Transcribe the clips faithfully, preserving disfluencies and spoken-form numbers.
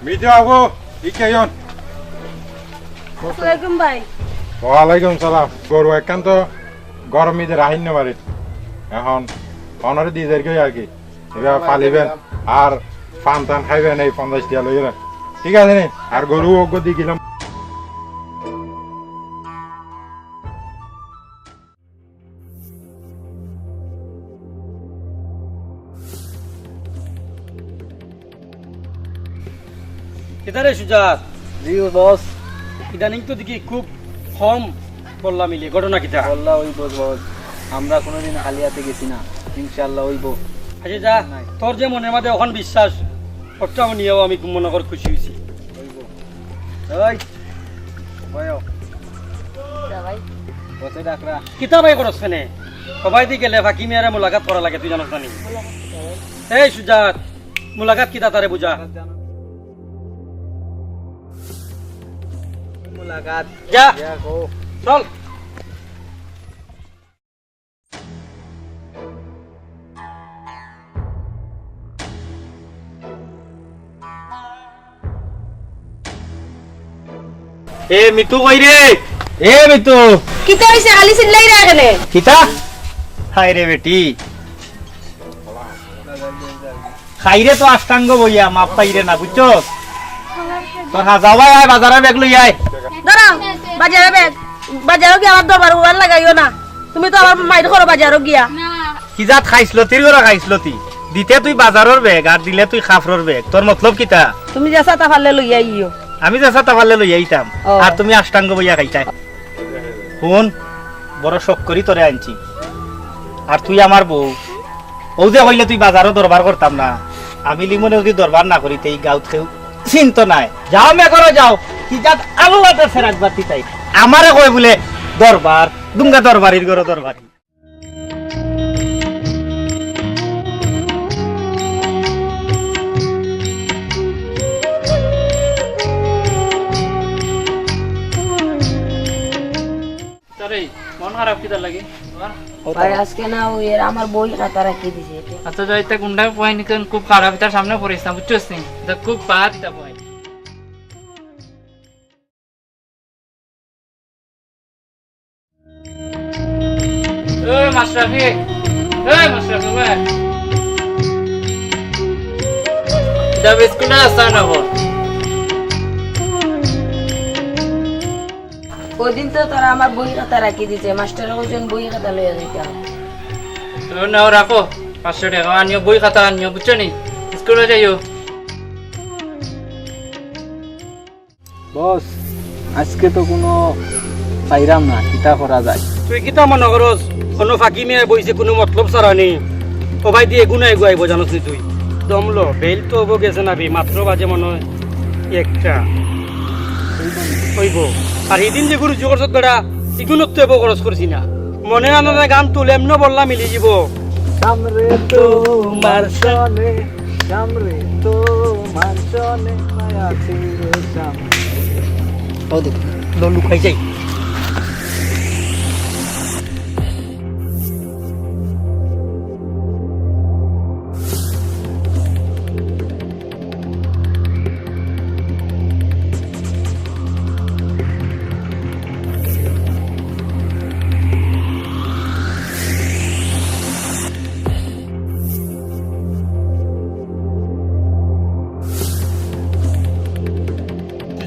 মিঠু আবু, ইকে ইয়ন। আসসালামাইকুম ভাই। ওয়ালাইকুম সালাম। গরু একখান তো গরম মিদে রাহিন না বাড়িত। এখন অনরে দি যাইরগি আর কি। এবার পালিবেন আর পান টান খাইবেন এই পঞ্চাশ টিয়া লইয়া। ঠিক আছে নি? আর গরু ওগো দি গেলাম। কিতা রে সুজাত? জি বস। ইদানিং তো দেখি খুব কম বললা মিলে, ঘটনা কিতা? বললা ওই বস, বস। আমরা কোনোদিন খালি হাতে গেছি না, ইনশাআল্লাহ অইবো। আচ্ছা যা, নাই। তোর যে মনের মাঝে অখন বিশ্বাস, ওটা নিয়েও আমি মনে কর খুশি হইছি। অইবো। এই, বয়ো। যা ভাই। বসে ডাকরা। কিতা ভাই করস কেনে? সবাই দি গেলে ফাকি মিয়ারে মুলাকাত করা লাগে, তুই জানোস না নি? মুলাকাত কিতা ভাই? এই সুজাত, মুলাকাত কিতা তারে বুঝা। মুলাকাত। যা। যা, কও। চল। এ মিতু কই রে? এ মিতু। কিতা হইছে? খালি চিল্লাই রে কেনে? কিতা? হায় রে বেটি। খাইরে তো আষ্টাঙ্গ বইয়া, মাপ পাইরে না, বুঝছো? তোর হাজাওয়াই আয়, বাজারে ব্যাগ লই আয়। দাঁড়াও, বাজারে ব্যাগ, বাজারো গিয়া আমার দরবার উবার লাগাইও না। তুমি তো আমার মাইর করো বাজারো গিয়া। কি জাত খাইছলতির ঘরে খাইছলতি? দিতে তুই বাজারর ব্যাগ আর দিলে তুই কাফড়র ব্যাগ, তোর মতলব কিতা? তুমি যে ছাতা পারলে লইয়া আইও। আমি যে ছাতা পারলে লইয়া আইতাম, ও। আর তুমি আষ্টাঙ্গ বইয়া খাইতায়। হুন, বড় শখ করি তোরে আনছি, আর তুই আমার বউ। ও যে কইলে তুই বাজারো দরবার করতাম না, আমি লিমনে যদি দরবার না করি, তে ই গাউত কেউ চিনতো নায়। যাও মে করো যাও, কি জাত আল্লাহ দেশে রাখবার তুই তাই। আমারে কয় বুলে দরবার, দুঙ্গা দরবারির ঘরো দরবারি। তোর এই মন খারাপ কিতার লাগি? তোমার? ভাই, আজকে না ওই এর আমার বই খাতা রাখি দিছে। আচ্ছা, যাই, তে গুন্ডা পয়েন্ট নিতে খুব খারাপ, তার সামনে পড়িস না, বুঝছস নি? তে খুব বাদ দিতা পয়েন্ট। ওই মাশরাফি, ওই মাশরাফি ভাই। ইটা বিস্কুট না, আসা না বল। ওই দিন তো তারা আমার বই খাতা রাখি দিছে, মাস্টারে কইছইন বই খাতা লইয়া যাইতাম। তুমি নাও রাখো, পাঁচশো টেকা আনিও, বই খাতা আনিও, বুঝছো নি? স্কুলো যাইও। বস, আজকে তো কুনু পাইরাম না, কিতা করা যায়? তুই কিতা মনো করস? কুনু ফাকি মিয়া বইছে কুনু মতলব ছাড়া নি? ও ভাই দি এগু না এগু আইবো জানোস নি তুই? দমলো, বেইল তো অবো গেছে না বি, মাত্র বাজে মনো অয় একটা। অইবো। আর হিদিন যেগু রুজি করছত বেটা, ইগুনত তো এবো খরচ করছি না। মনে আনন্দে গান তুল, এমনে বললা মিলি যিবো। সামরে তোমার সনে, সামরে তোমার সনে, মায়া ছিল সামরে। ও দেখ, লো লুকাই যাই।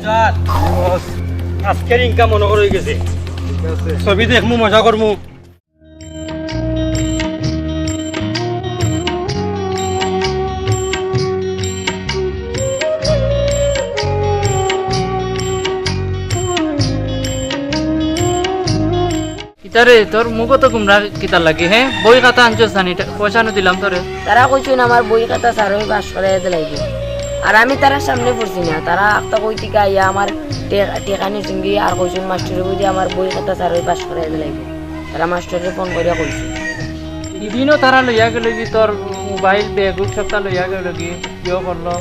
সুজাত, জি বস। আজকের ইনকাম মনো কর অই গেছে। ঠিক আছে। ছবি দেখমু, মজা করমু। কিতারে, তোর মুখ তো গুমরা কিতার লাগি, হে? বই খাতা আনছস জানি, পয়সা নু দিলাম তোরে। তারা কইছইন আমার বই খাতা স্যারে পাস করাইয়া দিলাইবো। আর আমি তারার সামনে পড়ছি না, তারা আখতা কই থাকি আইয়া আমার টে-, টেকা নিছইনগি আর কইছইন মাস্টারে বুঝি আমার বই খাতা স্যারে পাস করাইয়া দিলাইবো। তারা মাস্টাররে ফোন করিয়া কইছে। ইদিনও তারা লইয়া গেলগি তোর মোবাইল, ব্যাগ, সবতা লইয়া গেলগি। কিও করলো?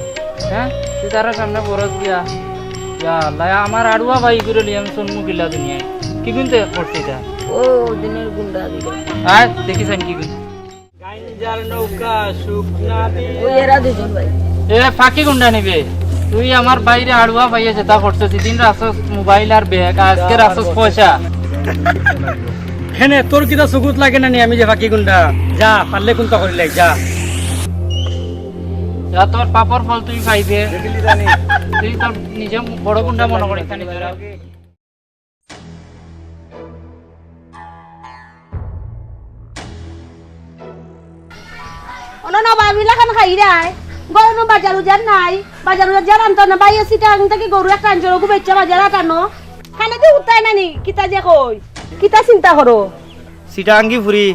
হে? তুই তারার সামনে পড়স গিয়া। ইয়া আল্লাহ, আমার আড়ুয়া ভাই ইগুরে লইয়া আমি চলমু কিলা দুনিয়াত। কিগুনতে করছে ইটা? ও, ওদিনের গুন্ডা দিল। আয়, দেখি চাইন কিগুন। গাঞ্জার নৌকা শুকনা দিয়ে। ওই এরা দুজন ভাই। এ, ফাকি গুন্ডা নিবে। তুই আমার ভাইরে আড়ুয়া পাইয়া যেতা করছস, ইদিন রাখছস মোবাইল আর ব্যাগ, আজকে রাখছস পয়সা। কেনে, তোর কিতা চকুত লাগে না নি আমি যে ফাকি গুন্ডা? যা, পারলে কুন্তা করিলাই, যা। যা, তোর পাপর ফল তুই পাইবে। তুই তোর নিজে বড় গুন্ডা মনে করিস না নিজরে। অনো না ভাবিলা খান খাইরায়। ঘরো বাজার উজার নাই। বাজার উজার আনতো না। ভাইয়ে চিটাগাং থাকি গরু একটা আনছে, ওগু বেচা বাজার আটানো। খানে তো উঠতায় না নি, কিতা যে কই? কিতা চিন্তা করো? চিটাগাঙ্গি ফুরি,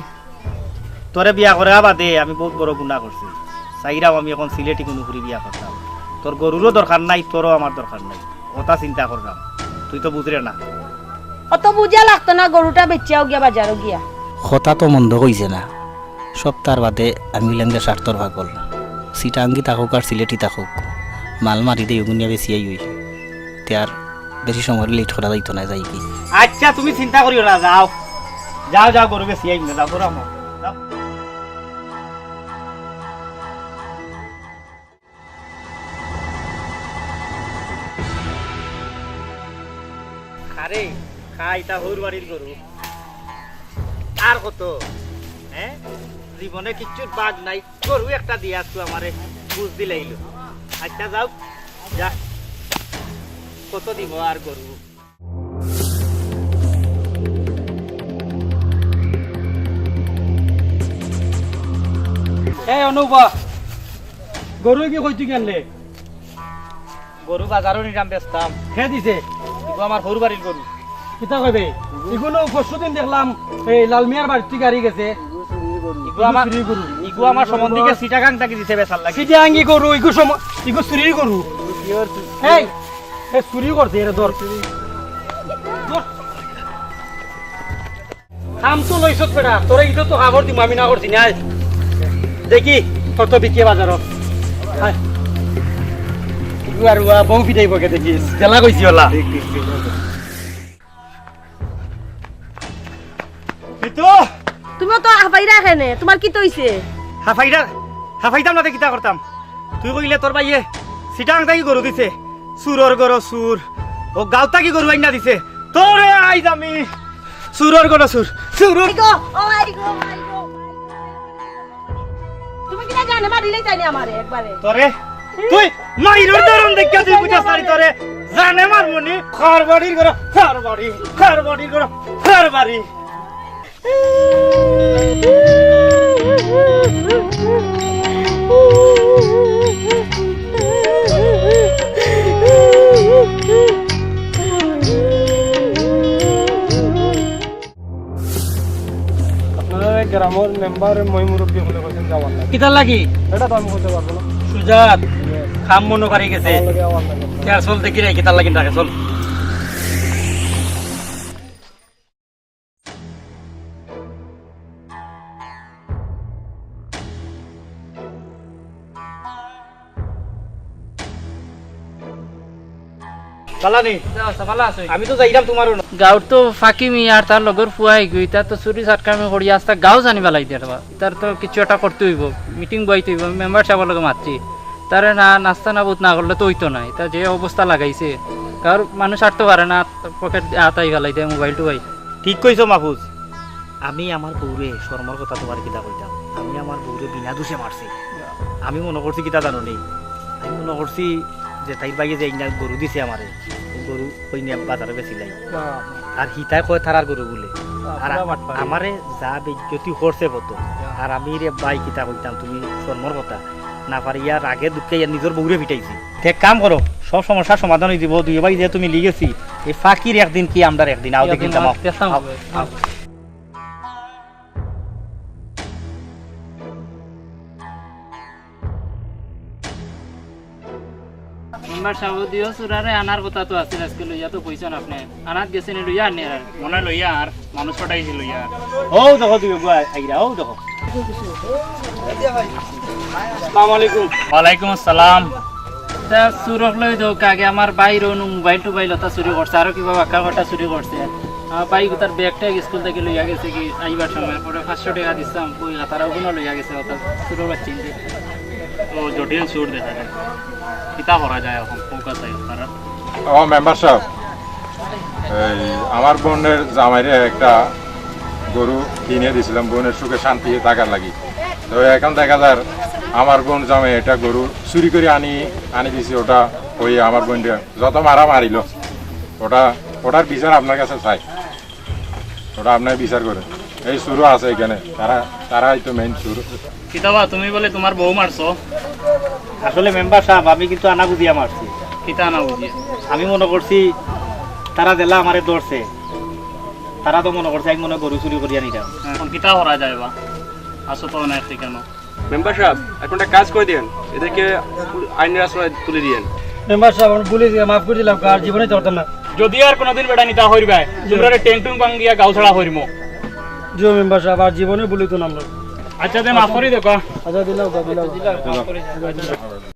তোরে বিয়া করার বাদে আমি বউত বড় গুনা করছি। চাইরাম আমি অখন সিলেটি কুনু ফুরি বিয়া করতাম। তোর গরুরও দরকার নাই, তোরও আমার দরকার নাই। অতা চিন্তা কররাম, তুই তো বুঝরে না। অত বুঝা লাগতো না, গরুটা বেচিয়াও গিয়া বাজারো গিয়া। কথা তো মন্দ কইছে না, সপ্তাহর বাদে আমি অইলাম গিয়া স্বার্থর পাগল। চিটাঙ্গি থাকুক আর সিলেটি থাকুক, মাল মারি দেই অগুনিয়া বেচিয়াই অই। তে আর বেশি সময় লেট করা যাইতো না, যাই কি? আচ্ছা, তুমি চিন্তা করিও না, যাও। যাও, যাও, গরু বেচিয়াই না, যাও, গরু আমার। যাও। আরে, খা, ইতা হউর বাড়ির গরু। আর কত? হ্যাঁ? জীবনে কিচ্ছুর বাগ নাই। গরু একটা দিয়া তো আমারে বুঝ দিলাইলো। আচ্ছা, যাও, যা। কত দিব আর গরু? এ অনুবা, গরু কি কইতে গেলে? গরু বাজারো নিরাম বেচতাম। কে দিছে? ইগু আমার হউর বাড়ির গরু। কিতা কইবে? ইগুনো পরশুদিন দেখলাম, এই লাল মিয়ার বাড়িত গাড়ি গেছে। ইগু আমার, চুরির গরু। ইগু আমার সম্বন্ধীকে চিটাগাং থাকি দিছে বেচার লাগি। চিটাগাঙ্গি গরু, ইগু সম-, ইগু চুরির গরু। এই, এ চুরি করছে, এরে ধর। ধর। কাম তো লইছত বেটা, তোরে ইতো তো খবর দিমু, আমি না করছি না। দেখি, তোর তো বিকিয়ে বাজারো। আয়। ইগু আর উয়া বউ পিটাইবো কে দেখিস, জেলা কইছি ওলা। মিতু! তুমিও তো হাফাইরা কেনে, তুমার কিতা অইছে? হাফাইরা, হাফাইতাম না তে কিতা করতাম? তুই কইলে তোর ভাইয়ে চিটাং থাকি গরু দিছে, চুরর গরু চুর, ও গাঁও থাকি গরু আইনা দিছে, তোরে আইজ আমি চুরর গরু চুর, চুরর আইগো, ও আইগো, আইগো। তুমি কিনা জানে মারিলেই জানি আমারে একবারে। তোরে? তুই মাইরর ধরন দেখিয়া তুই বুঝাস না রে তোরে। জানে মারমুনি, খরবড়ির গরু, খরবড়ি, খরবড়ির গরু, খরবড়ি। আপনারা গ্রামর মেম্বার, ময় মুরব্বি হকলে কইছেন যাওয়ার লাগি। কিতার লাগি? এটা তো আমি কইতে পারবো না। সুজাত, কাম মনো করি গেছে। আমার লগে আওয়ার লাগে। তে আর চল দেখি রে, কিতার লাগি ডাকে, চল। বালা নি? যা, আচ্ছা, বালা আছো? আমি তো যাইরাম তুমার অনো। গাঁওর তো ফাকিমি আর তার লগর ফুয়া আইগু, ইতা তো চুরি চাটকামি করি আস্তা গাঁও জানি বালাই দিয়া দেবা। ইতার তো কিছু একটা করতে অইবো, মিটিং বওয়াইতে অইবো। আমি মেম্বার সাবর লগে মাতছি, তারে না নাস্তা না বুট না করলে তো অইতো না। ইতা যে অবস্থা লাগাইছে, গাঁওর মানুষ আটতো পারে না, পকেট আতাই ফালাই দেয়, মোবাইল টোবাইল। ঠিক কইছো মাহফুজ, আমি আমার বউরে, শরমর কথা তুমারে কিতা কইতাম, আমি আমার বউরে বিনা দুষে মারছি। আমি মনো করছি কিতা জানো নি, আমি মনো করছি যে তাইর ভাইয়ে যে ইনা গরু দিছে আমারে, ও গরু কইনিয়া বাজারো বেচিলাই। আর হিতায় কয় তারার গরু বুলে। আর আমারে যা বেইজ্জতি করছে বতো। আর আমি রে ভাই কিতা কইতাম, তুমি শরমর কথা, না পারিয়া রাগে দুঃখে ইয়া নিজর বউরে পিটাইছি। তে এক কাম করো, সব সমস্যার সমাধান অই যিবো। দুইও ভাই যে তুমি লিগেছি, এই ফাকির একদিন কি আমরার একদিন, আও দেখি। মেম্বার সাব, দুইও চুরারে আনার কথা তো আছিল, আজকে লইয়া তো কইছইন আপনে। আনাত গেছে নি লইয়া আননি আর? মনে লইয়া আর, মানুষ পাঠাইছি লইয়া আর। ও দেখো দুইও গো আইরা, ও দেখো। আসসালামু আলাইকুম। ওয়ালাইকুম আসসালাম। তা চুরক লই দেও, আগে আমার ভাইর অনু মোবাইল টোবাইল ওটা চুরি করছে, আরো কিবা বাক্কা কটা চুরি করছে। আমার ভাই তার ব্যাগ ট্যাগ স্কুল থাকি লইয়া গেছে কি আইবার সময়, পরে পাঁচশো টেকা দিছলাম, ওই তারা ওগুলো লইয়া গেছে, ওটা চুরর বাচ্চা ইন্দি। তো জটিল সুর দেখা যায়। কিতা করা যায় এখন? ফোকাস আই আপনারা। ও মেম্বার সাহেব, এই আমার বোনের জামাইরে একটা গরু কিনে দিছিলাম বোনের সুখে শান্তি থাকার লাগি। তো এখন দেখা যার আমার বোন জামাই এটা গরু চুরি করে আনি আনি দিছি। ওটা ওই আমার বোনটা যত মারা মারিল, ওটা ওটার বিচার আপনার কাছে চাই। ওটা আপনার বিচার করেন। এই চুরও আছে এখানে, তারা তারাই তো মেইন চুর। কিতাবা, তুমি বলে তোমার বউ মারছো? আসলে মেম্বার সাহেব, আমি কিন্তু আনা বুঝিয়া মারছি। কিতা আনা বুঝিয়া? আমি মনে করছি তারা যেলা আমারে ধরছে, তারা তো মনে করছে আমি মনে হয় গরু চুরি করিয়া নিতাম। এখন কিতা করা যায় বা? আসো তো অনেক কেন? মেম্বার সাহেব, এখন একটা কাজ করে দিয়েন, এদেরকে আইনের আশ্রয় তুলে দিয়েন। মেম্বার সাহেব, আমি ভুলে গিয়ে মাফ করে দিলাম, আর জীবনে ধরতাম না। যদি আর কোনোদিন বেটা নিতা হইবায়, তোমরা টেং টুং ভাঙ্গিয়া গাঁও ছাড়া হইরমু। জি মেম্বার সাহেব, আর জীবনে ভুলিত না আমরা। আচ্ছা, দে মাফ করি দেখো। আচ্ছা, দিলাম, দিলাম।